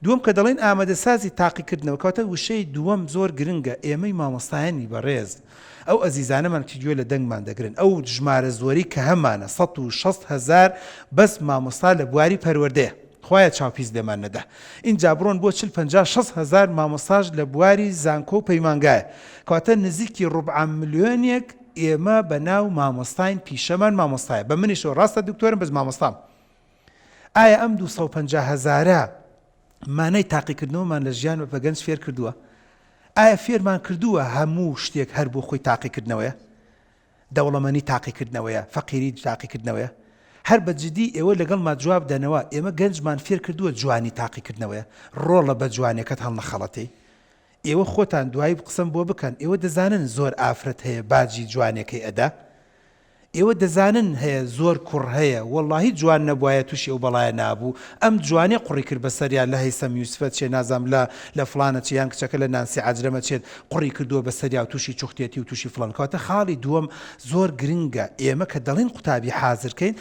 دووەم کە دەڵێین ئامادەسازی تاقیکردنەوە کەواتە وشەی دووەم زۆر گرنگە ئێمەی مامۆستایانی بەڕێز ئەو ئەزیزانەمان کە گوێ لە دەنگمان دەگرن ئەو ژمارە زۆرەی کە هەمانە 160 هەزار بەس مامۆستا لە بواری پەروەردەیە خوایە چاوپیس لێمان نەدا ئینجا بڕۆن بۆ چل پەنجا شەست هەزار مامۆستاش لە بواری زانکۆ و پەیمانگایە کەواتە نزیکی ڕوبعە ملیۆنێک ئێمە بە ناو مامۆستاین پیشەمان مامۆستایە بە منیشەوە ڕاستە دکتۆرم بەس مامۆستام ئایا ئەم 250 هەزارە مانای تاقیکردنەوەمان لە ژیان بە گەنج فێر کردووە؟ ئایا فێرمان کردووە هەموو شتێک هەر بۆ خۆی تاقیکردنەوەیە؟ دەوڵەمەنی تاقیکردنەوەیە، فەقیری تاقیکردنەوەیە؟ هەر بە جدی ئێوە لەگەڵما جواب دەنەوە، ئێمە گەنجمان فێر کردووە جوانی تاقیکردنەوەیە، ڕۆڵە بە جوانیەکەت هەڵنەخەڵەتێی. ئێوە خۆتان دوایی قسەم بۆ بکەن، ئێوە دەزانن زۆر ئافرەت هەیە باجی جوانیەکەی ئەدا؟ ئێوە دەزانن هەیە زۆر کوڕ هەیە وەڵاهی جوان نەبوایە توشی ئەو بەڵایە نابوو ئەم جوانیە قوڕی کرد بەسەریا لە هەیسەم یوسفە چێ نازام لە لە فڵانە چێ یان کچەکە لە نانسی عەجرەمە چێت قوڕی کردووە بەسەریا و توشی چوختێتی و توشی فڵان کەواتە خاڵی دووەم زۆر گرنگە ئێمە کە دەڵێین قوتابی حازر کەین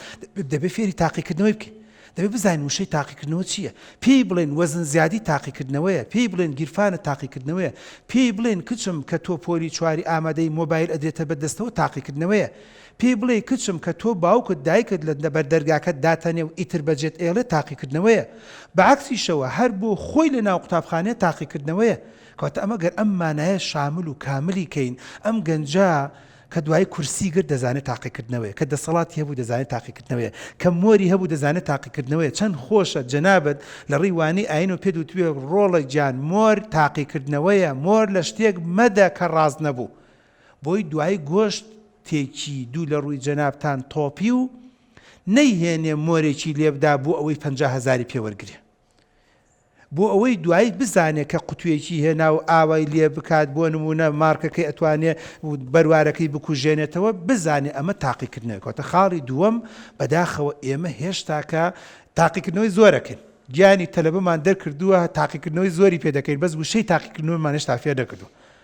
دەبێ فێری تاقیکردنەوەی بکەین دەبێ بزانین وشەی تاقیکردنەوە چییە؟ پێی بڵێن وەزن زیادی تاقیکردنەوەیە، پێی بڵێن گیرفانت تاقیکردنەوەیە، پێی بڵێن کچم کە تۆ پۆلی چواری ئامادەی مۆبایل ئەدرێتە بەر دەستەوە تاقیکردنەوەیە، پێی بڵێ کچم کە تۆ باوکت دایکت لە بەر دەرگاکەت داتەنێ و ئیتر بەجێت ئێڵێ تاقیکردنەوەیە. بە عەکسیشەوە هەر بۆ خۆی لە ناو قوتابخانەیە تاقیکردنەوەیە. کەواتە ئەمە گەر ئەم مانایە شامل و کاملی کەین ئەم گەنجە کە دوایی کورسی گرت دەزانێت تاقیکردنەوەیە، کە دەسەڵاتی هەبوو دەزانێت تاقیکردنەوەیە، کە مۆری هەبوو دەزانێت تاقیکردنەوەیە، چەند خۆشە جەنابت لە ڕێی وانەی ئاینەوە پێت وتبێ ڕۆڵە گیان مۆر تاقیکردنەوەیە، مۆر لە شتێک مەدە کە ڕاست نەبوو. بۆی دوایی گۆشت تێکی دوو لە ڕووی جەنابتان تۆپی و نەیهێنێ مۆرێکی لێبدا بۆ ئەوەی 50 هەزاری پێ وەرگرێ. بۆ ئەوەی دوایی بزانێ کە قوتوێکی هێنا و ئاوای لێ بکات بۆ نموونە مارکەکەی ئەتوانێ بەروارەکەی بکوژێنێتەوە بزانێ ئەمە تاقیکردنەوەی کەواتە خاڵی دووەم بەداخەوە ئێمە هێشتاکە تاقیکردنەوەی زۆرەکەین گیانی تەلەبەمان دەرکردووە تاقیکردنەوەی زۆری پێ دەکەین بەس وشەی تاقیکردنەوەمان هێشتا فێر نەکردووە.